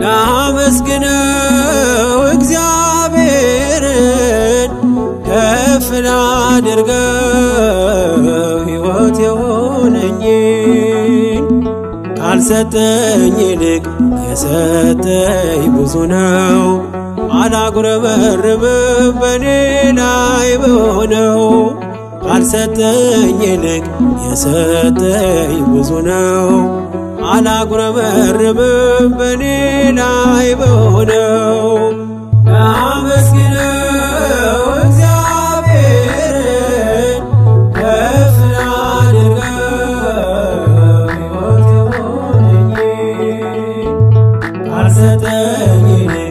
ላመስግነው እግዚአብሔርን፣ ከፍ ላድርገው ሕይወት የሆነኝን። ካልሰጠኝ ይልቅ የሰጠኝ ብዙ ነው። አላጉረመርምም በኔ ላይ በሆነው። ካልሰጠኝ ይልቅ የሰጠኝ ብዙ ነው። አላጉረመርምም በኔ ላይ በሆነው። ላመስግነው እግዚአብሔርን፣ ከፍ ላድርገው ሕይወት የሆነኝን። ካልሰጠኝ ይልቅ